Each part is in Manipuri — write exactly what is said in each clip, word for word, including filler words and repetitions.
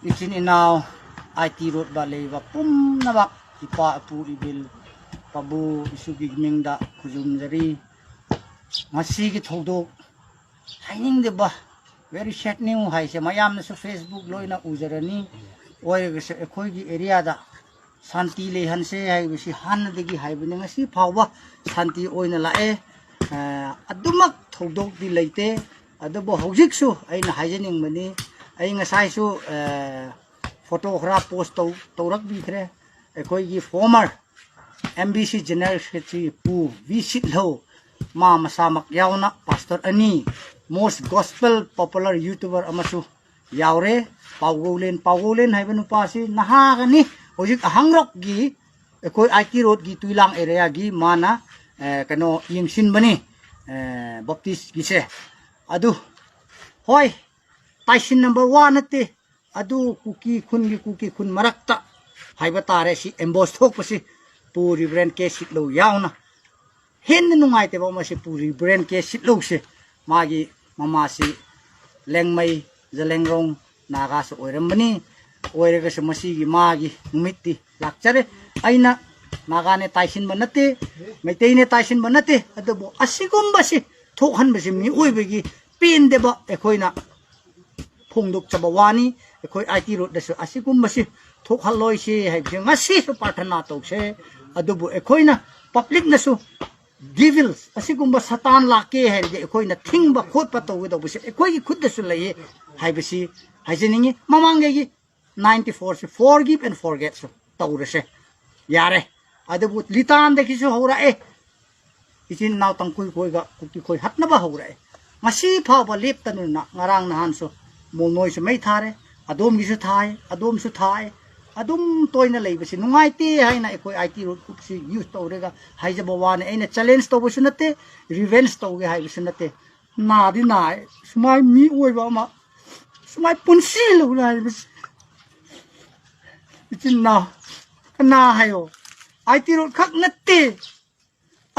ꯏꯆꯤꯟ ꯏꯅꯥꯎ ꯑꯥꯏ ꯇꯤ ꯔꯣꯗꯇ ꯂꯩꯕ ꯄꯨꯝꯅꯃꯛ, ꯏꯄꯥ ꯏꯄꯨ ꯏꯕꯤꯜ ꯄꯥꯕꯨ ꯏꯁꯨꯒꯤ ꯃꯤꯡꯗ ꯈꯨꯔꯨꯝꯖꯔꯤ꯫ ꯉꯁꯤꯒꯤ ꯊꯧꯗꯣꯛ ꯍꯥꯏꯅꯤꯡꯗꯕ, very sad news ꯍꯥꯏꯁꯦ ꯃꯌꯥꯝꯅꯁꯨ Facebook ꯂꯣꯏꯅ ꯎꯖꯔꯅꯤ꯫ ꯑꯣꯏꯔꯒꯁꯨ ꯑꯩꯈꯣꯏꯒꯤ ꯑꯦꯔꯤꯌꯥꯗ ꯁꯥꯟꯇꯤ ꯂꯩꯍꯟꯁꯦ ꯍꯥꯏꯕꯁꯤ ꯍꯥꯟꯅꯗꯒꯤ ꯍꯥꯏꯕꯅꯤ, ꯉꯁꯤ ꯐꯥꯎꯕ ꯁꯥꯟꯇꯤ ꯑꯣꯏꯅ ꯂꯥꯛꯑꯦ꯫ ꯑ, ꯑꯗꯨꯃꯛ ꯊꯧꯗꯣꯛꯇꯤ ꯂꯩꯇꯦ꯫ ꯑꯗꯨꯕꯨ ꯍꯧꯖꯤꯛꯁꯨ ꯑꯩꯅ ꯍꯥꯏꯖꯅꯤꯡꯕꯅꯤ, ꯑꯩ ꯉꯁꯥꯏꯁꯨ, ꯑ, ꯐꯣꯇꯣ ꯈꯔ ꯄꯣꯁ ꯇꯧ-, ꯇꯧꯔꯛꯄꯤꯈ꯭ꯔꯦ꯫ ꯑꯩꯈꯣꯏꯒꯤ former M B C General Secretary ꯄꯨ ꯚꯤ ꯁꯤꯠꯂꯧ, ꯃꯥ ꯃꯁꯥꯃꯛ ꯌꯥꯎꯅ ꯄꯥꯁꯇꯔ ꯑꯅꯤ, most gospel popular YouTuber ꯑꯃꯁꯨ ꯌꯥꯎꯔꯦ꯫ ꯄꯥꯎꯒꯧꯂꯦꯟ, ꯄꯥꯎꯒꯧꯂꯦꯟ ꯍꯥꯏꯕ ꯅꯨꯄꯥꯁꯤ ꯅꯍꯥꯒꯅꯤ, ꯍꯧꯖꯤꯛ ꯑꯍꯪꯔꯣꯛꯀꯤ ꯑꯩꯈꯣꯏ ꯑꯥꯏ ꯇꯤ ꯔꯣꯗꯀꯤ ꯇꯨꯏꯂꯥꯡ ꯑꯦꯔꯤꯌꯥꯒꯤ ꯃꯥꯅ, ꯑꯦ, ꯀꯩꯅꯣ ꯌꯦꯡꯁꯤꯟꯕꯅꯤ, ꯑꯦ, ꯕꯞꯇꯤꯁꯀꯤꯁꯦ꯫ ꯑꯗꯨ ꯍꯣꯏ, ꯇꯥꯏꯁꯤꯟꯅꯕ ꯋꯥ ꯅꯠꯇꯦ, ꯑꯗꯨ ꯀꯨꯀꯤ ꯈꯨꯟꯒꯤ ꯀꯨꯀꯤ ꯈꯨꯟ ꯃꯔꯛꯇ ꯍꯥꯏꯕ ꯇꯥꯔꯦ, ꯁꯤ ꯑꯦꯝꯕꯣꯁ ꯊꯣꯛꯄꯁꯤ ꯄꯨ ꯔꯤꯚꯔꯦꯟ ꯀꯦ ꯁꯤꯠꯂꯧ ꯌꯥꯎꯅ꯫ ꯍꯦꯟꯅ ꯅꯨꯡꯉꯥꯏꯇꯕ ꯑꯃꯁꯤ ꯄꯨ ꯔꯤꯚꯔꯦꯟ ꯀꯦ ꯁꯤꯠꯂꯧꯁꯦ, ꯃꯥꯒꯤ ꯃꯃꯥꯁꯤ ꯂꯦꯡꯃꯩ, ꯖꯂꯦꯡꯔꯣꯡ ꯅꯥꯒꯥꯁꯨ ꯑꯣꯏꯔꯝꯕꯅꯤ꯫ ꯑꯣꯏꯔꯒꯁꯨ ꯃꯁꯤꯒꯤ ꯃꯥꯒꯤ ꯅꯨꯃꯤꯠꯇꯤ ꯂꯥꯛꯆꯔꯦ꯫ ꯑꯩꯅ ꯅꯥꯒꯥꯅꯦ ꯇꯥꯏꯁꯤꯟꯕ ꯅꯠꯇꯦ, ꯃꯩꯇꯩꯅꯦ ꯇꯥꯏꯁꯤꯟꯕ ꯅꯠꯇꯦ, ꯑꯗꯨꯕꯨ ꯑꯁꯤꯒꯨꯝꯕꯁꯤ ꯊꯣꯛꯍꯟꯕꯁꯤ ꯃꯤꯑꯣꯏꯕꯒꯤ ꯄꯦꯟꯗꯕ ꯑꯩꯈꯣꯏꯅ ꯐꯣꯡꯗꯣꯛꯆꯕ ꯋꯥꯅꯤ꯫ ꯑꯩꯈꯣꯏ ꯑꯥꯏ ꯇꯤ ꯔꯣꯗꯇꯁꯨ ꯑꯁꯤꯒꯨꯝꯕꯁꯤ ꯊꯣꯛꯍꯜꯂꯣꯏꯁꯤ ꯍꯥꯏꯕꯁꯦ ꯉꯁꯤꯁꯨ ꯄ꯭ꯔꯥꯔꯊꯅꯥ ꯇꯧꯁꯦ꯫ ꯑꯗꯨꯕꯨ ꯑꯩꯈꯣꯏꯅ ꯄꯕ꯭ꯂꯤꯛꯅꯁꯨ devils, ꯑꯁꯤꯒꯨꯝꯕ ꯁꯇꯥꯟ ꯂꯥꯛꯀꯦ ꯍꯥꯏꯔꯗꯤ ꯑꯩꯈꯣꯏꯅ ꯊꯤꯡꯕ ꯈꯣꯠꯄ ꯇꯧꯒꯗꯧꯕꯁꯦ ꯑꯩꯈꯣꯏꯒꯤ ꯈꯨꯠꯇꯁꯨ ꯂꯩꯌꯦ ꯍꯥꯏꯕꯁꯤ ꯍꯥꯏꯖꯅꯤꯡꯉꯤ꯫ ꯃꯃꯥꯡꯉꯩꯒꯤ ninety four ꯁꯤ forgive and forget ꯁꯨ ꯇꯧꯔꯁꯦ, ꯌꯥꯔꯦ꯫ ꯑꯗꯨꯕꯨ ꯂꯤꯇꯥꯟꯗꯒꯤꯁꯨ ꯍꯧꯔꯛꯑꯦ, ꯏꯆꯤꯟ ꯏꯅꯥꯎ ꯇꯥꯡꯈꯨꯜ ꯈꯣꯏꯒ ꯀꯨꯀꯤ ꯈꯣꯏ ꯍꯠꯅꯕ ꯍꯧꯔꯛꯑꯦ꯫ ꯉꯁꯤ ꯐꯥꯎꯕ ꯂꯦꯞꯇꯅ ꯉꯔꯥꯡ ꯅꯍꯥꯟꯁꯨ ꯃꯣꯜꯅꯣꯏꯁꯨ ꯃꯩ ꯊꯥꯔꯦ, ꯑꯗꯣꯝꯒꯤꯁꯨ ꯊꯥꯏ, ꯑꯗꯣꯝꯁꯨ ꯊꯥꯏ꯫ ꯑꯗꯨꯝ ꯇꯣꯏꯅ ꯂꯩꯕꯁꯤ ꯅꯨꯡꯉꯥꯏꯇꯦ ꯍꯥꯏꯅ ꯑꯩꯈꯣꯏ ꯑꯥꯏ ꯇꯤ ꯔꯣꯗ ꯒ꯭ꯔꯨꯞꯁꯤ ꯌꯨꯁ ꯇꯧꯔꯒ ꯍꯥꯏꯖꯕ ꯋꯥꯅꯤ꯫ ꯑꯩꯅ ꯆꯦꯂꯦꯟꯖ ꯇꯧꯕꯁꯨ ꯅꯠꯇꯦ, ꯔꯤꯚꯦꯟꯖ ꯇꯧꯒꯦ ꯍꯥꯏꯕꯁꯨ ꯅꯠꯇꯦ꯫ ꯅꯥꯗꯤ ꯅꯥꯏ꯫ ꯁꯨꯃꯥꯏ ꯃꯤ ꯑꯣꯏꯕ ꯑꯃ ꯁꯨꯃꯥꯏ ꯄꯨꯟꯁꯤ ꯂꯧꯅ ꯍꯥꯏꯕꯁꯤ ꯏꯆꯤꯟ ꯏꯅꯥꯎ ꯀꯅꯥ ꯍꯥꯏꯌꯣ? ꯑꯥꯏ ꯇꯤ ꯔꯣꯗ ꯈꯛ ꯅꯠꯇꯦ꯫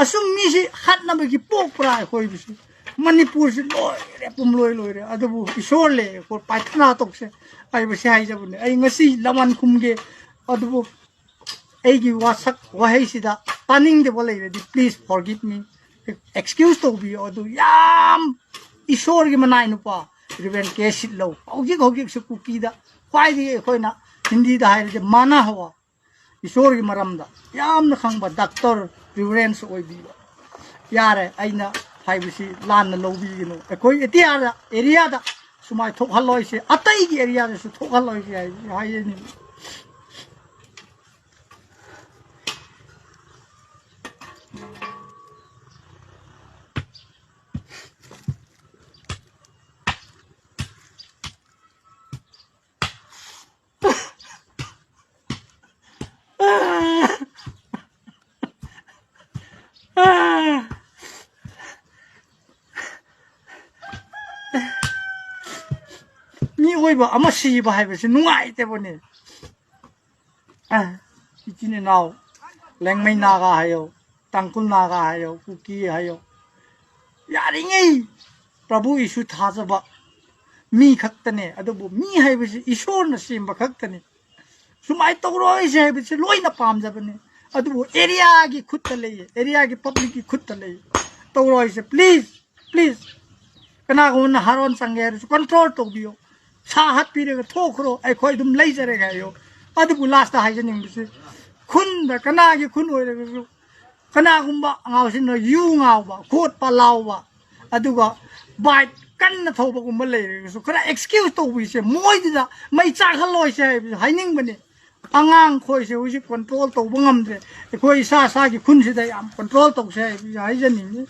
ꯑꯁꯨꯝ ꯃꯤꯁꯤ ꯍꯥꯠꯅꯕꯒꯤ ꯄꯣꯛꯄ꯭ꯔꯥ ꯑꯩꯈꯣꯏꯕꯨꯁꯨ? ꯃꯅꯤꯄꯨꯔꯁꯤ ꯂꯣꯏꯔꯦ, ꯄꯨꯝꯂꯣꯏ ꯂꯣꯏꯔꯦ꯫ ꯑꯗꯨꯕꯨ ꯏꯁꯣꯔ ꯂꯩ, ꯑꯩꯈꯣꯏ ꯄ꯭ꯔꯥꯊꯅꯥ ꯇꯧꯁꯦ ꯍꯥꯏꯕꯁꯤ ꯍꯥꯏꯖꯕꯅꯦ꯫ ꯑꯩ ꯉꯁꯤ ꯂꯃꯟ ꯈꯨꯝꯒꯦ, ꯑꯗꯨꯕꯨ ꯑꯩꯒꯤ ꯋꯥꯁꯛ ꯋꯥꯍꯩꯁꯤꯗ ꯇꯥꯅꯤꯡꯗꯕ ꯂꯩꯔꯗꯤ please forgive me, excuse ꯇꯧꯕꯤꯌꯣ꯫ ꯑꯗꯨ ꯌꯥꯝ ꯏꯁꯣꯔꯒꯤ ꯃꯅꯥꯏ ꯅꯨꯄꯥ ꯔꯤꯚꯔꯦꯟ ꯀꯦ ꯁꯤꯠꯂꯧ, ꯍꯧꯖꯤꯛ ꯍꯧꯖꯤꯛꯁꯨ ꯀꯨꯀꯤꯗ ꯈ꯭ꯋꯥꯏꯗꯒꯤ ꯑꯩꯈꯣꯏꯅ ꯍꯤꯟꯗꯤꯗ ꯍꯥꯏꯔꯗꯤ ꯃꯥꯅꯥ ꯍꯋꯥ, ꯏꯁꯣꯔꯒꯤ ꯃꯔꯝꯗ ꯌꯥꯝꯅ ꯈꯪꯕ ꯗꯥꯛꯇꯔ ꯔꯤꯚꯔꯦꯟꯁ ꯑꯣꯏꯕꯤꯕ꯫ ꯌꯥꯔꯦ, ꯑꯩꯅ ꯍꯥꯏꯕꯁꯤ ꯂꯥꯟꯅ ꯂꯧꯕꯤꯒꯅꯨ꯫ ꯑꯩꯈꯣꯏ ꯑꯦꯔꯤꯌꯥꯗ, ꯑꯦꯔꯤꯌꯥꯗ ꯁꯨꯃꯥꯏꯅ ꯊꯣꯛꯍꯜꯂꯣꯏꯁꯦ, ꯑꯇꯩꯒꯤ ꯑꯦꯔꯤꯌꯥꯗꯁꯨ ꯊꯣꯛꯍꯜꯂꯣꯏꯁꯦ ꯍꯥꯏ-, ꯍꯥꯏꯖꯅꯤꯡꯉꯤ꯫ ꯃꯤꯑꯣꯏꯕ ꯑꯃ ꯁꯤꯕ ꯍꯥꯏꯕꯁꯤ ꯅꯨꯡꯉꯥꯏꯇꯕꯅꯤ꯫ ꯑ, ꯏꯆꯤꯟ ꯏꯅꯥꯎ, ꯂꯦꯡꯃꯩ ꯅꯥꯒꯥ ꯍꯥꯏꯌꯣ, ꯇꯥꯡꯈꯨꯜ ꯅꯥꯒꯥ ꯍꯥꯏꯌꯣ, ꯀꯨꯀꯤ ꯍꯥꯏꯌꯣ, ꯌꯥꯔꯤꯉꯩ ꯄ꯭ꯔꯚꯨ ꯌꯤꯁꯨ ꯊꯥꯖꯕ ꯃꯤ ꯈꯛꯇꯅꯦ꯫ ꯑꯗꯨꯕꯨ ꯃꯤ ꯍꯥꯏꯕꯁꯤ ꯏꯁꯣꯔꯅ ꯁꯦꯝꯕ ꯈꯛꯇꯅꯤ꯫ ꯁꯨꯃꯥꯏꯅ ꯇꯧꯔꯣꯏꯁꯦ ꯍꯥꯏꯕꯁꯦ ꯂꯣꯏꯅ ꯄꯥꯝꯖꯕꯅꯦ꯫ ꯑꯗꯨꯕꯨ ꯑꯦꯔꯤꯌꯥꯒꯤ ꯈꯨꯠꯇ ꯂꯩꯌꯦ, ꯑꯦꯔꯤꯌꯥꯒꯤ ꯄꯕ꯭ꯂꯤꯛꯀꯤ ꯈꯨꯠꯇ ꯂꯩꯌꯦ꯫ ꯇꯧꯔꯣꯏꯁꯦ, please, please꯫ ꯀꯅꯥꯒꯨꯝꯕꯅ ꯍꯥꯔꯣꯟ ꯆꯪꯒꯦ ꯍꯥꯏꯔꯁꯨ control ꯇꯧꯕꯤꯌꯣ꯫ ꯁꯥ ꯍꯥꯠꯄꯤꯔꯒ ꯊꯣꯛꯈ꯭ꯔꯣ, ꯑꯩꯈꯣꯏ ꯑꯗꯨꯝ ꯂꯩꯖꯔꯒꯦ ꯍꯥꯏꯌꯣ꯫ ꯑꯗꯨꯕꯨ ꯂꯥꯁꯇ ꯍꯥꯏꯖꯅꯤꯡꯕꯁꯦ, ꯈꯨꯟꯗ ꯀꯅꯥꯒꯤ ꯈꯨꯟ ꯑꯣꯏꯔꯒꯁꯨ, ꯀꯅꯥꯒꯨꯝꯕ ꯑꯉꯥꯎꯁꯤꯡꯅ ꯌꯨ ꯉꯥꯎꯕ, ꯈꯣꯠꯄ, ꯂꯥꯎꯕ, ꯑꯗꯨꯒ ꯕꯥꯏꯛ ꯀꯟꯅ ꯊꯧꯕꯒꯨꯝꯕ ꯂꯩꯔꯒꯁꯨ ꯈꯔ excuse ꯇꯧꯕꯤꯁꯦ, ꯃꯣꯏꯗꯨꯗ ꯃꯩ ꯆꯥꯛꯍꯜꯂꯣꯏꯁꯦ ꯍꯥꯏꯕꯁꯦ ꯍꯥꯏꯅꯤꯡꯕꯅꯦ꯫ ꯑꯉꯥꯡ ꯈꯣꯏꯁꯦ ꯍꯧꯖꯤꯛ control ꯇꯧꯕ ꯉꯝꯗ꯭ꯔꯦ꯫ ꯑꯩꯈꯣꯏ ꯏꯁꯥ ꯏꯁꯥꯒꯤ ꯈꯨꯟꯁꯤꯗ ꯌꯥꯝ control ꯇꯧꯁꯦ ꯍꯥꯏꯕꯁꯦ ꯍꯥꯏꯖꯅꯤꯡꯉꯤ꯫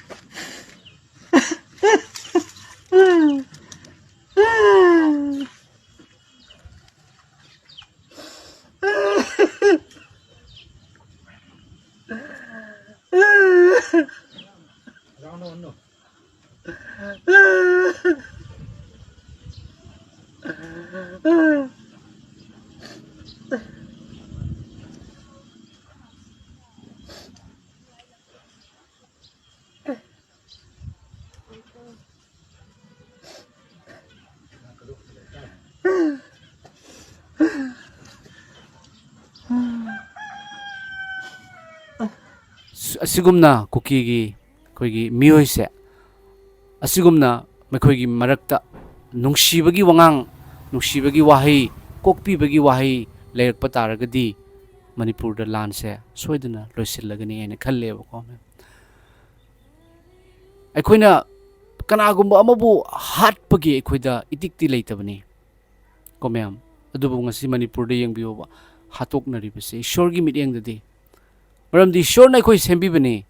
ꯑꯁꯤꯒꯨꯝꯅ ꯀꯨꯀꯤꯒꯤ ꯑꯩꯈꯣꯏꯒꯤ ꯃꯤꯑꯣꯏꯁꯦ ꯑꯁꯤꯒꯨꯝꯅ ꯃꯈꯣꯏꯒꯤ ꯃꯔꯛꯇ ꯅꯨꯡꯁꯤꯕꯒꯤ ꯋꯥꯉꯥꯡ, ꯅꯨꯡꯁꯤꯕꯒꯤ ꯋꯥꯍꯩ, ꯀꯣꯛꯄꯤꯕꯒꯤ ꯋꯥꯍꯩ ꯂꯩꯔꯛꯄ ꯇꯥꯔꯒꯗꯤ ꯃꯅꯤꯄꯨꯔꯗ ꯂꯥꯟꯁꯦ ꯁꯣꯏꯗꯅ ꯂꯣꯏꯁꯤꯜꯂꯒꯅꯤ ꯍꯥꯏꯅ ꯈꯜꯂꯦꯕꯀꯣ꯫ ꯑꯩꯈꯣꯏꯅ ꯀꯅꯥꯒꯨꯝꯕ ꯑꯃꯕꯨ ꯍꯥꯠꯄꯒꯤ ꯑꯩꯈꯣꯏꯗ ꯏꯇꯤꯛꯇꯤ ꯂꯩꯇꯕꯅꯤ ꯀꯣ ꯃꯌꯥꯝ꯫ ꯑꯗꯨꯕꯨ ꯉꯁꯤ ꯃꯅꯤꯄꯨꯔꯗ ꯌꯦꯡꯕꯤꯌꯣꯕ, ꯍꯥꯠꯇꯣꯛꯅꯔꯤꯕꯁꯦ ꯏꯁꯣꯔꯒꯤ ꯃꯤꯠꯌꯦꯡꯗꯗꯤ꯫ ꯃꯔꯝꯗꯤ ꯏꯁꯣꯔꯅ ꯑꯩꯈꯣꯏ ꯁꯦꯝꯕꯤꯕꯅꯤ꯫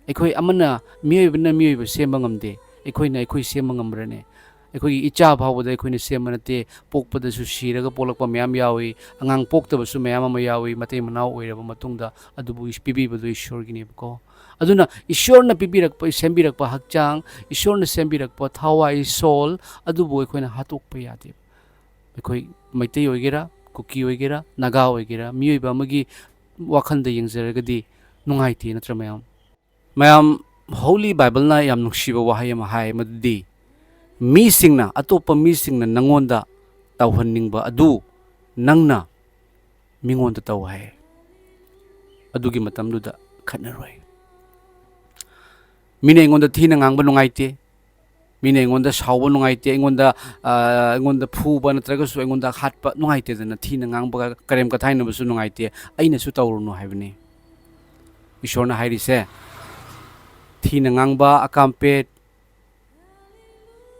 ꯑꯩꯈꯣꯏ ꯑꯃꯅ, ꯃꯤꯑꯣꯏꯕꯅ ꯃꯤꯑꯣꯏꯕ ꯁꯦꯝꯕ ꯉꯝꯗꯦ꯫ ꯑꯩꯈꯣꯏꯅ ꯑꯩꯈꯣꯏ ꯁꯦꯝꯕ ꯉꯝꯕ꯭ꯔꯅꯦ? ꯑꯩꯈꯣꯏꯒꯤ ꯏꯆꯥ ꯐꯥꯎꯕꯗ ꯑꯩꯈꯣꯏꯅ ꯁꯦꯝꯕ ꯅꯠꯇꯦ꯫ ꯄꯣꯛꯄꯗꯁꯨ ꯁꯤꯔꯒ ꯄꯣꯛꯂꯛꯄ ꯃꯌꯥꯝ ꯌꯥꯎꯏ, ꯑꯉꯥꯡ ꯄꯣꯛꯇꯕꯁꯨ ꯃꯌꯥꯝ ꯑꯃ ꯌꯥꯎꯏ, ꯃꯇꯩ ꯃꯅꯥꯎ ꯑꯣꯏꯔꯕ ꯃꯇꯨꯡꯗ꯫ ꯑꯗꯨꯕꯨ ꯄꯤꯕꯤꯕꯗꯨ ꯏꯁꯣꯔꯒꯤꯅꯦꯕꯀꯣ꯫ ꯑꯗꯨꯅ ꯏꯁꯣꯔꯅ ꯄꯤꯕꯤꯔꯛꯄ, ꯁꯦꯝꯕꯤꯔꯛꯄ ꯍꯛꯆꯥꯡ, ꯏꯁꯣꯔꯅ ꯁꯦꯝꯕꯤꯔꯛꯄ ꯊꯋꯥꯏ, soul, ꯑꯗꯨꯕꯨ ꯑꯩꯈꯣꯏꯅ ꯍꯥꯠꯇꯣꯛꯄ ꯌꯥꯗꯦꯕ꯫ ꯑꯩꯈꯣꯏ ꯃꯩꯇꯩ ꯑꯣꯏꯒꯦꯔꯥ, ꯀꯨꯀꯤ ꯑꯣꯏꯒꯦꯔꯥ, ꯅꯥꯒꯥ ꯑꯣꯏꯒꯦꯔꯥ, ꯃꯤꯑꯣꯏꯕ ꯑꯃꯒꯤ ꯋꯥꯈꯜꯗ ꯌꯦꯡꯖꯔꯒꯗꯤ ꯅꯨꯡꯉꯥꯏꯇꯦ ꯅꯠꯇ꯭ꯔꯥ ꯃꯌꯥꯝ? ꯃꯌꯥꯝ, Holy Bible-ꯅ ꯌꯥꯝ ꯅꯨꯡꯁꯤꯕ ꯋꯥꯍꯩ ꯑꯃ ꯍꯥꯏ, ꯃꯗꯨꯗꯤ, "ꯃꯤꯁꯤꯡꯅ, ꯑꯇꯣꯞꯄ ꯃꯤꯁꯤꯡꯅ ꯅꯪꯉꯣꯟꯗ ꯇꯧꯍꯟꯅꯤꯡꯕ ꯑꯗꯨ ꯅꯪꯅ ꯃꯤꯉꯣꯟꯗ ꯇꯧ" ꯍꯥꯏ꯫ ꯑꯗꯨꯒꯤ ꯃꯇꯝꯗꯨꯗ ꯈꯠꯅꯔꯣꯏ꯫ ꯃꯤꯅ ꯑꯩꯉꯣꯟꯗ ꯊꯤꯅ ꯉꯥꯡꯕ ꯅꯨꯡꯉꯥꯏꯇꯦ, ꯃꯤꯅ ꯑꯩꯉꯣꯟꯗ ꯁꯥꯎꯕ ꯅꯨꯡꯉꯥꯏꯇꯦ, ꯑꯩꯉꯣꯟꯗ, ꯑ, ꯑꯩꯉꯣꯟꯗ ꯐꯨꯕ ꯅꯠꯇ꯭ꯔꯒꯁꯨ ꯑꯩꯉꯣꯟꯗ ꯍꯥꯠꯄ ꯅꯨꯡꯉꯥꯏꯇꯦꯗꯅ, ꯊꯤꯅ ꯉꯥꯡꯕꯒ ꯀꯔꯦꯝ ꯀꯊꯥꯏꯅꯕꯁꯨ ꯅꯨꯡꯉꯥꯏꯇꯦ, ꯑꯩꯅꯁꯨ ꯇꯧꯔꯨꯅꯨ ꯍꯥꯏꯕꯅꯤ꯫ ꯏꯁꯣꯔꯅ ꯍꯥꯏꯔꯤꯁꯦ, ꯊꯤꯅ ꯉꯥꯡꯕ, ꯑꯀꯥꯝꯄꯦꯠ,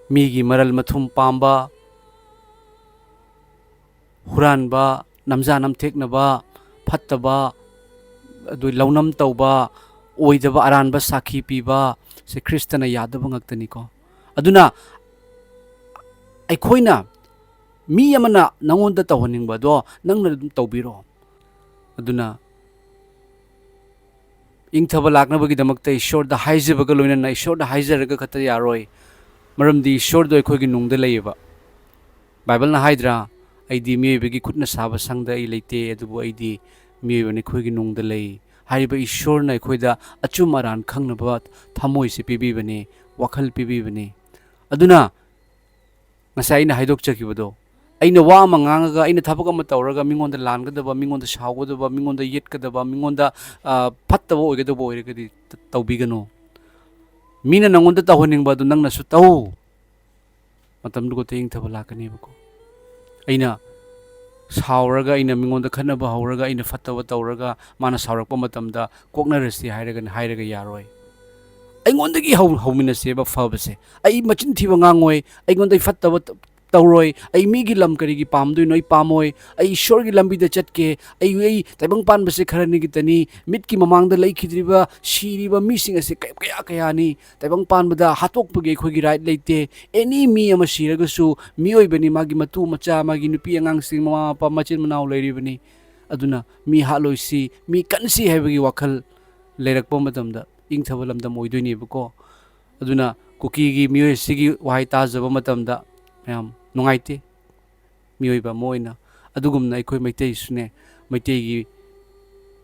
ꯃꯤꯒꯤ ꯃꯔꯜ ꯃꯊꯨꯝ ꯄꯥꯝꯕ, ꯍꯨꯔꯥꯟꯕ, ꯅꯝꯖꯥ ꯅꯝꯊꯦꯛꯅꯕ, ꯐꯠꯇꯕ, ꯑꯗꯨ ꯂꯧꯅꯝ ꯇꯧꯕ, ꯑꯣꯏꯗꯕ ꯑꯔꯥꯟꯕ ꯁꯥꯈꯤ ꯄꯤꯕ, ꯁꯤ ꯈ꯭ꯔꯤꯁꯇꯅ ꯌꯥꯗꯕ ꯉꯥꯛꯇꯅꯤꯀꯣ꯫ ꯑꯗꯨꯅ ꯑꯩꯈꯣꯏꯅ, ꯃꯤ ꯑꯃꯅ ꯅꯪꯉꯣꯟꯗ ꯇꯧꯍꯟꯅꯤꯡꯕꯗꯣ ꯅꯪꯅ ꯑꯗꯨꯝ ꯇꯧꯕꯤꯔꯣ꯫ ꯑꯗꯨꯅ ꯏꯪꯊꯕ ꯂꯥꯛꯅꯕꯒꯤꯗꯃꯛꯇ ꯏꯁꯣꯔꯗ ꯍꯥꯏꯖꯕꯒ ꯂꯣꯏꯅꯅ ꯏꯁꯣꯔꯗ ꯍꯥꯏꯖꯔꯒ ꯈꯛꯇ ꯌꯥꯔꯣꯏ꯫ ꯃꯔꯝꯗꯤ ꯏꯁꯣꯔꯗꯣ ꯑꯩꯈꯣꯏꯒꯤ ꯅꯨꯡꯗ ꯂꯩꯌꯦꯕ꯫ ꯕꯥꯏꯕꯜꯅ ꯍꯥꯏꯗ꯭ꯔꯥ, "ꯑꯩꯗꯤ ꯃꯤꯑꯣꯏꯕꯒꯤ ꯈꯨꯠꯅ ꯁꯥꯕ ꯁꯪꯗ ꯑꯩ ꯂꯩꯇꯦ, ꯑꯗꯨꯕꯨ ꯑꯩꯗꯤ ꯃꯤꯑꯣꯏꯕ ꯅꯈꯣꯏꯒꯤ ꯅꯨꯡꯗ ꯂꯩ"? ꯍꯥꯏꯔꯤꯕ ꯏꯁꯣꯔꯅ ꯑꯩꯈꯣꯏꯗ ꯑꯆꯨꯝ ꯑꯔꯥꯟ ꯈꯪꯅꯕ ꯊꯃꯣꯏꯁꯦ ꯄꯤꯕꯤꯕꯅꯤ, ꯋꯥꯈꯜ ꯄꯤꯕꯤꯕꯅꯤ꯫ ꯑꯗꯨꯅ ꯉꯁꯥꯏ ꯑꯩꯅ ꯍꯥꯏꯗꯣꯛꯆꯈꯤꯕꯗꯣ, ꯑꯩꯅ ꯋꯥ ꯑꯃ ꯉꯥꯡꯉꯒ, ꯑꯩꯅ ꯊꯕꯛ ꯑꯃ ꯇꯧꯔꯒ ꯃꯤꯉꯣꯟꯗ ꯂꯥꯟꯒꯗꯕ, ꯃꯤꯉꯣꯟꯗ ꯁꯥꯎꯒꯗꯕ, ꯃꯤꯉꯣꯟꯗ ꯌꯦꯠꯀꯗꯕ, ꯃꯤꯉꯣꯟꯗ, ꯑ, ꯐꯠꯇꯕ ꯑꯣꯏꯒꯗꯕ ꯑꯣꯏꯔꯒꯗꯤ ꯇ-, ꯇꯧꯕꯤꯒꯅꯨ꯫ ꯃꯤꯅ ꯅꯪꯉꯣꯟꯗ ꯇꯧꯍꯟꯅꯤꯡꯕ ꯑꯗꯨ ꯅꯪꯅꯁꯨ ꯇꯧ꯫ ꯃꯇꯝꯗꯨꯗ ꯏꯪꯊꯕ ꯂꯥꯛꯀꯅꯦꯕꯀꯣ꯫ ꯑꯩꯅ ꯁꯥꯎꯔꯒ, ꯑꯩꯅ ꯃꯤꯉꯣꯟꯗ ꯈꯠꯅꯕ ꯍꯧꯔꯒ, ꯑꯩꯅ ꯐꯠꯇꯕ ꯇꯧꯔꯒ, ꯃꯥꯅ ꯁꯥꯎꯔꯛꯄ ꯃꯇꯝꯗ ꯀꯣꯛꯅꯔꯁꯤ ꯍꯥꯏꯔꯒꯅ, ꯍꯥꯏꯔꯒ ꯌꯥꯔꯣꯏ꯫ ꯑꯩꯉꯣꯟꯗꯒꯤ ꯍꯧ-, ꯍꯧꯃꯤꯟꯅꯁꯦꯕ ꯐꯕꯁꯦ꯫ ꯑꯩ ꯃꯆꯤꯟ ꯊꯤꯕ ꯉꯥꯡꯉꯣꯏ, ꯑꯩꯉꯣꯟꯗ ꯐꯠꯇꯕ ꯇ-, ꯇꯧꯔꯣꯏ, ꯑꯩ ꯃꯤꯒꯤ ꯂꯝ ꯀꯔꯤꯒꯤ ꯄꯥꯝꯗꯣꯏꯅꯣ? ꯑꯩ ꯄꯥꯝꯃꯣꯏ꯫ ꯑꯩ ꯏꯁꯣꯔꯒꯤ ꯂꯝꯕꯤꯗ ꯆꯠꯀꯦ꯫ ꯑꯩ, ꯑꯩ ꯇꯥꯏꯕꯪ ꯄꯥꯟꯕꯁꯦ ꯈꯔꯅꯤꯒꯤ ꯇꯅꯤ꯫ ꯃꯤꯠꯀꯤ ꯃꯃꯥꯡꯗ ꯂꯩꯈꯤꯗ꯭ꯔꯤꯕ, ꯁꯤꯔꯤꯕ ꯃꯤꯁꯤꯡ ꯑꯁꯦ ꯀꯌꯥ, ꯀꯌꯥ, ꯀꯌꯥꯅꯤ꯫ ꯇꯥꯏꯕꯪ ꯄꯥꯟꯕꯗ ꯍꯥꯠꯇꯣꯛꯄꯒꯤ ꯑꯩꯈꯣꯏꯒꯤ right ꯂꯩꯇꯦ꯫ Any ꯃꯤ ꯑꯃ ꯁꯤꯔꯒꯁꯨ ꯃꯤꯑꯣꯏꯕꯅꯤ, ꯃꯥꯒꯤ ꯃꯇꯨ ꯃꯆꯥ, ꯃꯥꯒꯤ ꯅꯨꯄꯤ ꯑꯉꯥꯡꯁꯤꯡ, ꯃꯃꯥ ꯃꯄꯥ, ꯃꯆꯤꯟ ꯃꯅꯥꯎ ꯂꯩꯔꯤꯕꯅꯤ꯫ ꯑꯗꯨꯅ ꯃꯤ ꯍꯥꯠꯂꯣꯏꯁꯤ, ꯃꯤ ꯀꯟꯁꯤ ꯍꯥꯏꯕꯒꯤ ꯋꯥꯈꯜ ꯂꯩꯔꯛꯄ ꯃꯇꯝꯗ ꯏꯪꯊꯕ ꯂꯝꯗꯝ ꯑꯣꯏꯗꯣꯏꯅꯦꯕꯀꯣ꯫ ꯑꯗꯨꯅ ꯀꯨꯀꯤꯒꯤ ꯃꯤꯑꯣꯏ ꯑꯁꯤꯒꯤ ꯋꯥꯍꯩ ꯇꯥꯖꯕ ꯃꯇꯝꯗ ꯃꯌꯥꯝ ꯅꯨꯡꯉꯥꯏꯇꯦ꯫ ꯃꯤꯑꯣꯏꯕ ꯑꯃ ꯑꯣꯏꯅ꯫ ꯑꯗꯨꯒꯨꯝꯅ ꯑꯩꯈꯣꯏ ꯃꯩꯇꯩꯁꯨꯅꯦ, ꯃꯩꯇꯩꯒꯤ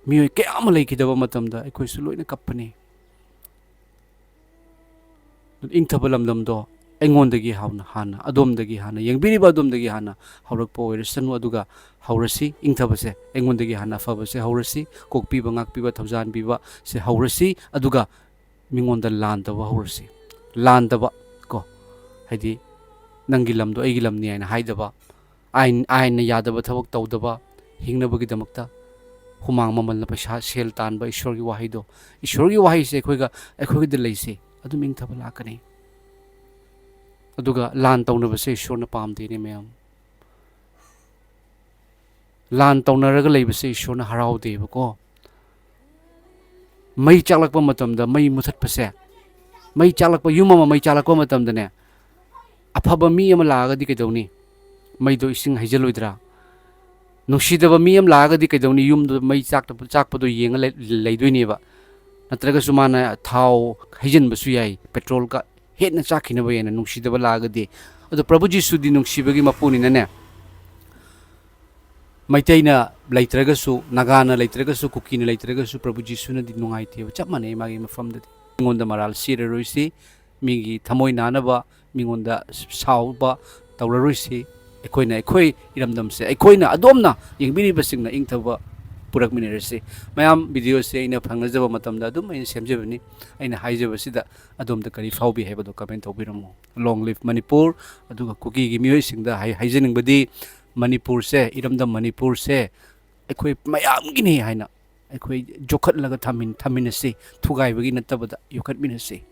ꯃꯤꯑꯣꯏ ꯀꯌꯥ ꯑꯃ ꯂꯩꯈꯤꯗꯕ ꯃꯇꯝꯗ ꯑꯩꯈꯣꯏꯁꯨ ꯂꯣꯏꯅ ꯀꯞꯄꯅꯤ꯫ ꯏꯪꯊꯕ ꯂꯝꯗꯝꯗꯣ ꯑꯩꯉꯣꯟꯗꯒꯤ ꯍꯧꯅ, ꯍꯥꯟꯅ, ꯑꯗꯣꯝꯗꯒꯤ ꯍꯥꯟꯅ, ꯌꯦꯡꯕꯤꯔꯤꯕ ꯑꯗꯣꯝꯗꯒꯤ ꯍꯥꯟꯅ ꯍꯧꯔꯛꯄ ꯑꯣꯏꯔꯁꯅꯨ꯫ ꯑꯗꯨꯒ ꯍꯧꯔꯁꯤ, ꯏꯪꯊꯕꯁꯦ ꯑꯩꯉꯣꯟꯗꯒꯤ ꯍꯥꯟꯅ ꯑꯐꯕꯁꯦ ꯍꯧꯔꯁꯤ, ꯀꯣꯛꯄꯤꯕ, ꯉꯥꯛꯄꯤꯕ, ꯊꯧꯖꯥꯟꯕꯤꯕ ꯁꯦ ꯍꯧꯔꯁꯤ꯫ ꯑꯗꯨꯒ ꯃꯤꯉꯣꯟꯗ ꯂꯥꯟꯗꯕ ꯍꯧꯔꯁꯤ꯫ ꯂꯥꯟꯗꯕ ꯀꯣ, ꯍꯥꯏꯗꯤ ꯅꯪꯒꯤ ꯂꯝꯗꯣ ꯑꯩꯒꯤ ꯂꯝꯅꯤ ꯍꯥꯏꯅ ꯍꯥꯏꯗꯕ, ꯑꯥꯏꯟ, ꯑꯥꯏꯟꯅ ꯌꯥꯗꯕ ꯊꯕꯛ ꯇꯧꯗꯕ, ꯍꯤꯡꯅꯕꯒꯤꯗꯃꯛꯇ ꯍꯨꯃꯥꯡ ꯃꯃꯜꯅ ꯄꯩꯁꯥ, ꯁꯦꯜ ꯇꯥꯟꯕ, ꯏꯁꯣꯔꯒꯤ ꯋꯥꯍꯩꯗꯣ, ꯏꯁꯣꯔꯒꯤ ꯋꯥꯍꯩꯁꯦ ꯑꯩꯈꯣꯏꯒ, ꯑꯩꯈꯣꯏꯒꯤꯗ ꯂꯩꯁꯦ, ꯑꯗꯨꯝ ꯏꯪꯊꯕ ꯂꯥꯛꯀꯅꯤ꯫ ꯑꯗꯨꯒ ꯂꯥꯟ ꯇꯧꯅꯕꯁꯦ ꯏꯁꯣꯔꯅ ꯄꯥꯝꯗꯦꯅꯦ ꯃꯌꯥꯝ꯫ ꯂꯥꯟ ꯇꯧꯅꯔꯒ ꯂꯩꯕꯁꯦ ꯏꯁꯣꯔꯅ ꯍꯔꯥꯎꯗꯦꯕꯀꯣ꯫ ꯃꯩ ꯆꯥꯛꯂꯛꯄ ꯃꯇꯝꯗ ꯃꯩ ꯃꯨꯊꯠꯄꯁꯦ, ꯃꯩ ꯆꯥꯛꯂꯛꯄ, ꯌꯨꯝ ꯑꯃ ꯃꯩ ꯆꯥꯛꯂꯛꯄ ꯃꯇꯝꯗꯅꯦ, ꯑꯐꯕ ꯃꯤ ꯑꯃ ꯂꯥꯛꯑꯒꯗꯤ ꯀꯩꯗꯧꯅꯤ? ꯃꯩꯗꯣ ꯏꯁꯤꯡ ꯍꯩꯖꯤꯜꯂꯣꯏꯗ꯭ꯔꯥ? ꯅꯨꯡꯁꯤꯗꯕ ꯃꯤ ꯑꯃ ꯂꯥꯛꯑꯒꯗꯤ ꯀꯩꯗꯧꯅꯤ? ꯌꯨꯝꯗꯣ ꯃꯩ ꯆꯥꯛꯇ-, ꯆꯥꯛꯄꯗꯣ ꯌꯦꯡꯉ ꯂꯩ-, ꯂꯩꯗꯣꯏꯅꯦꯕ꯫ ꯅꯠꯇ꯭ꯔꯒꯁꯨ ꯃꯥꯅ ꯊꯥꯎ ꯍꯩꯖꯤꯟꯕꯁꯨ ꯌꯥꯏ, ꯄꯦꯇ꯭ꯔꯣꯜꯒ ꯍꯦꯟꯅ ꯆꯥꯛꯈꯤꯅꯕ ꯍꯦꯟꯅ ꯅꯨꯡꯁꯤꯗꯕ ꯂꯥꯛꯑꯒꯗꯤ꯫ ꯑꯗꯣ ꯄ꯭ꯔꯚꯨ ꯖꯤꯁꯨꯗꯤ ꯅꯨꯡꯁꯤꯕꯒꯤ ꯃꯄꯨꯅꯤꯅꯅꯦ, ꯃꯩꯇꯩꯅ ꯂꯩꯇ꯭ꯔꯒꯁꯨ, ꯅꯥꯒꯥꯅ ꯂꯩꯇ꯭ꯔꯒꯁꯨ, ꯀꯨꯀꯤꯅ ꯂꯩꯇ꯭ꯔꯒꯁꯨ ꯄ꯭ꯔꯚꯨ ꯖꯤꯁꯨꯅꯗꯤ ꯅꯨꯡꯉꯥꯏꯇꯦꯕ, ꯆꯞ ꯃꯥꯟꯅꯩ ꯃꯥꯒꯤ ꯃꯐꯝꯗꯗꯤ꯫ ꯃꯤꯉꯣꯟꯗ ꯃꯔꯥꯜ ꯁꯤꯔꯔꯣꯏꯁꯤ, ꯃꯤꯒꯤ ꯊꯃꯣꯏ ꯅꯥꯅꯕ, ꯃꯤꯉꯣꯟꯗ ꯁꯥꯎꯕ ꯇꯧꯔꯔꯣꯏꯁꯤ꯫ ꯑꯩꯈꯣꯏꯅ ꯑꯩꯈꯣꯏ ꯏꯔꯝꯗꯝꯁꯦ ꯑꯩꯈꯣꯏꯅ ꯑꯗꯣꯝꯅ ꯌꯦꯡꯕꯤꯔꯤꯕꯁꯤꯡꯅ ꯏꯪꯊꯕ ꯄꯨꯔꯛꯃꯤꯟꯅꯔꯁꯤ꯫ ꯃꯌꯥꯝ, ꯚꯤꯗꯤꯑꯣꯁꯦ ꯑꯩꯅ ꯐꯪꯅꯖꯕ ꯃꯇꯝꯗ ꯑꯗꯨꯝ ꯑꯩꯅ ꯁꯦꯝꯖꯕꯅꯤ꯫ ꯑꯩꯅ ꯍꯥꯏꯖꯕꯁꯤꯗ ꯑꯗꯣꯝꯗ ꯀꯔꯤ ꯐꯥꯎꯕꯤ ꯍꯥꯏꯕꯗꯣ comment ꯇꯧꯕꯤꯔꯝꯃꯨ꯫ Long live Manipur. ꯑꯗꯨꯒ ꯀꯨꯀꯤꯒꯤ ꯃꯤꯑꯣꯏꯁꯤꯡꯗ ꯍꯥꯏ-, ꯍꯥꯏꯖꯅꯤꯡꯕꯗꯤ, ꯃꯅꯤꯄꯨꯔꯁꯦ, ꯏꯔꯝꯗꯝ ꯃꯅꯤꯄꯨꯔꯁꯦ ꯑꯩꯈꯣꯏ ꯃꯌꯥꯝꯒꯤꯅꯤ ꯍꯥꯏꯅ ꯑꯩꯈꯣꯏ ꯌꯣꯛꯈꯠꯂꯒ ꯊꯝꯃꯤꯟ-, ꯊꯝꯃꯤꯟꯅꯁꯤ, ꯊꯨꯒꯥꯏꯕꯒꯤ ꯅꯠꯇꯕꯗ ꯌꯣꯛꯈꯠꯃꯤꯟꯅꯁꯤ꯫